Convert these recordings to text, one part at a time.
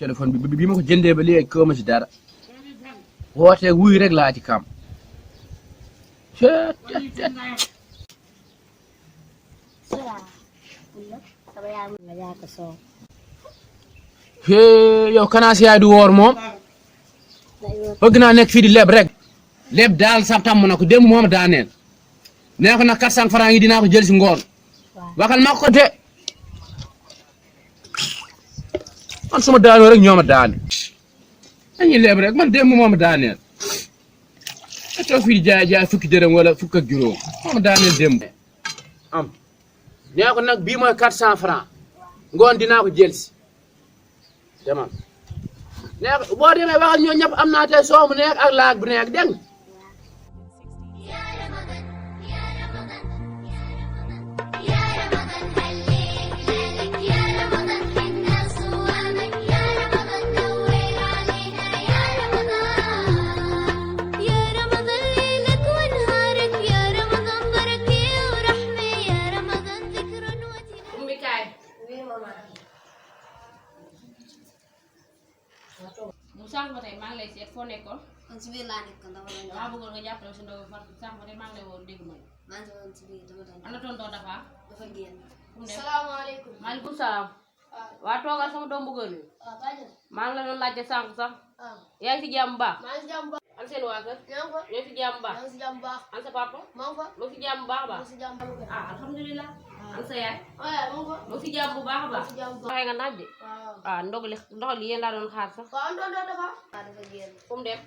téléphone bi ma ko jëndee ba léegi koo ma ci dara wootee wuy rek laa ci kam yow kanaa si yaay du woor moom bëgg naa nekk fii di leb rek leb daal sax tàmm na ko démb moom daaneel nee ko nag 400 francs yi dinaa ko jël si ngoon waxal ma ko te man suma daanoo rek ñooma daane dañuy leb rek man démb mooma daaneel a toog fii di jaay fukki dërëm wala fukk ak juróom mooma daaneel démb am nee ko nag bii mooy 400 francs ngoon dinaa ko jël si demal nee ko boo demee waxal ñoo ñëpp am naa tey soow mu nekk ak laag bu nekk dégg nga sànq ba tey maa ngi lay seet foo nekkoon. man si biir laa nekkoon dama doon maa bëggoon nga jàppale si ndogu far sànq ba tey maa ngi lay woon dégg ma. maa ngi woon si biir dama doon. ana tonton dafa génn. fu mu dem salaamaaleykum. maaleykum salaam. waa toogal sama doom bu góor bi. maa ngi la doon laajte sànq sax. yaa ngi si jàmm baax. maa ngi si jàmm baax. an seen waa kër. ñoo ngi si jàmm baax. maa ngi si jàmm baax. an sa papa. maa ngi fa. mu ngi si jàmm bu baax a baax. maa ngi si jàmm baax. ah alhamdulilah. an sa yaay. waaw maa ngi fa. mu ngi si jàmm bu baax a baax. maa ngi si jàmm baax. waxee nga naaj de. waaw. ndog li yéen laa doon xaar sax. waaw ndox dafa. dafa génn. fu mu dem.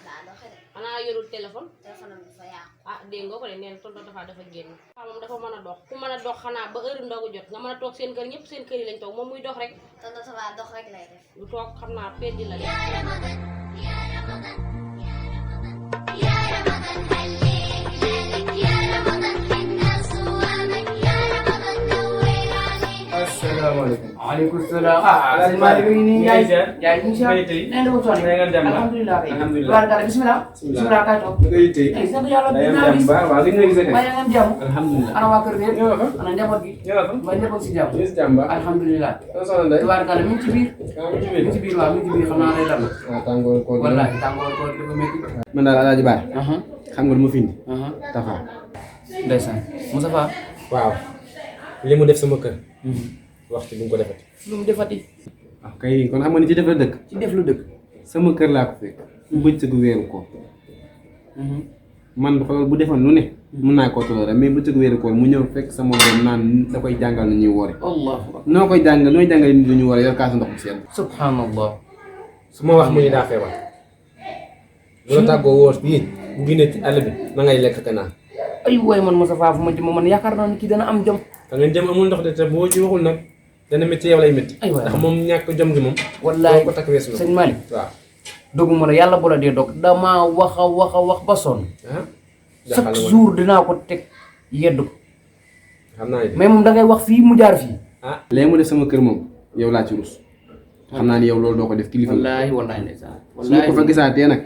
daa doxee de. xanaa yorul téléphone. téléphone am dafa yàqu. dégg nga ko de neen tonton dafa génn. moom dafa mën a dox ku mën a dox xanaa ba heure ndogu jot nga mën a toog seen kër ñëpp seen kër yi lañ toog moom muy dox rek. tonton dafa dox rek lay def. lu toog xam naa peddi la de. asalaamaaleykum. waaleykum salaam sëñ Malick mi ngi nii Ndiaye incha allah nee na ko sonn alhamdulilah kay tubaarkalla bisimilah bisimilah kay toog tey sant yàlla dinaa gis waaye yaa ngi am jàmm alhamdulilah ana waa kër gi ana njaboot gi ba njaboot si jàmm alhamdulilah tubaarkalla mi ngi ci biir mi ngi ci biir waaw mi ngi ci biir xam naa lay dal wallaahi tàngoor koor dafa métti man daal Alaaji Baar xam nga lu ma fi indi Tafa ndeysaan Moustapha waaw li mu def sama kër waxtu bu mu ko defati lu mu defati waaw kay kon xam nga ni ci def la dëkk ci def lu dëkk sama kër laa ko fekk bëccëgu weeru ko man xoolal bu defoon lu ne mën naa koo toléré mais bëccëgu weeru koor mu ñëw fekk sama doom naan da koy jàngal nu ñuy woore allahu akbar noo koy jàngal nooy jàngal nit ñu woore yor kaasu ndox bu sedd subhanallah su ma wax mu ni daa feebar loolu tàggoo wóor fii bu génnee ci àll bi ma ngay lekk ka naan ay waay man Moustapha fu ma jëm man yaakaar naa ne kii dana am jom da ngeen jëm amul ndox de te boo ci waxul nag dana métti yow lay métti ay waay ndax moom ñàkk jom gi moom wallaahi ko takk weesu na sëñ Malick waaw doguma la yàlla bu la dee dog damaa wax a wax ba sonn chaque jour dinaa ko teg yeddu ko xam naa mais moom da ngay wax fii mu jaar fii léegi mu def sama kër moom yow laa ci rus xam naa ni yow loolu doo ko def kilifa wallaahi wallaahi ndeysaan su ma ko fa gisaatee nag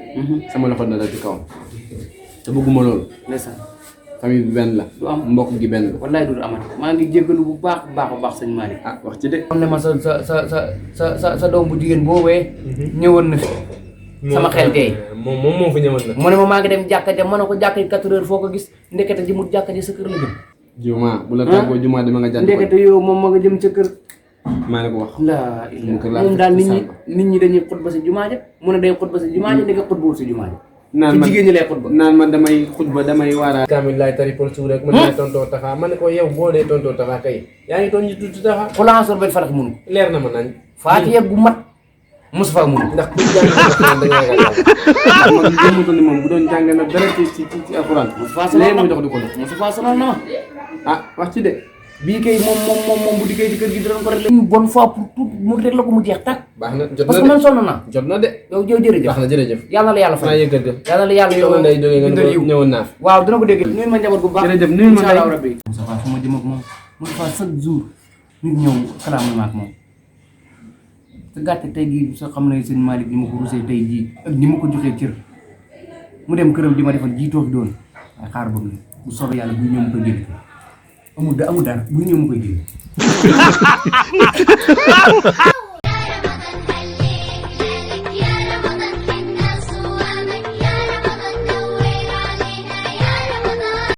sama loxo dana ci kawam te bëgguma loolu ndeysaan famille bi benn la du am mbokk gi benn la wallaahi du amati maa ngi jéggalu bu baax a baax sëñ Malick wax ci de xam ne ma sa doom bu jigéen boobee ñëwoon na fi sama xel tey moom moo fi ñëwoon nag mu ne ma maa ngi dem jàkka ja ma ne ko jàkka ji 4 heures foo ko gis ndekete ji mu jàkka ji sa kër la jëm juma bu la tàggoo juma dama nga jàdd ndekete yow moom ma nga jëm ca kër maa la ko wax laa ilaaha moom daal nit ñi dañuy xutba si jumaa ja mu ne day xutba si jumaa ja ndeke xutba si jumaa ja naan man jigéen ñi lay xutba naan man damay xutba damay waara kaamil laay tari pour suur rek man damay tontoo Tafa man ne ko yow boo dee tontoo Tafa kay yaa ngi toon ñu tuuti Tafa xulaa sor benn farax mënu leer na ma nañ faatiya gu mat Moustapha mënu ndax bu jàng da nga ragal man gëmutoon ni moom bu doon jàng nag dara ci alxuraan léegi muy dox di ko dox Moustapha sonal na ma wax ci de bii kay moom bu diggee ci kër gi dinañ ko rek une bonne fois pour tout mu rek la ko mu jeex tàkk baax na jot na parce que man sonn naa jot na de yow jërëjëf baax na jërëjëf yàlla la yàlla fay yëggal ga yàlla la yàlla yow nday jógee nga ñëwoon naa fi waaw dina ko dégg nuyu ma njaboot bu baax jërëjëf nuyu ma incha allah rabbi Moustapha fu ma jëm ak moom Moustapha chaque jour nit ñëw kalaam ma ak moom te gàtte tey jii soo xam ne sëñ Malick ni ma ko rusee tey jii ak ni ma ko joxee cër mu dem këram di ma defal jiitoo fi doon waaye xaar bëgg bu soobee yàlla buy ñëw mu koy jënd amul dara buy ñëw mu koy jënd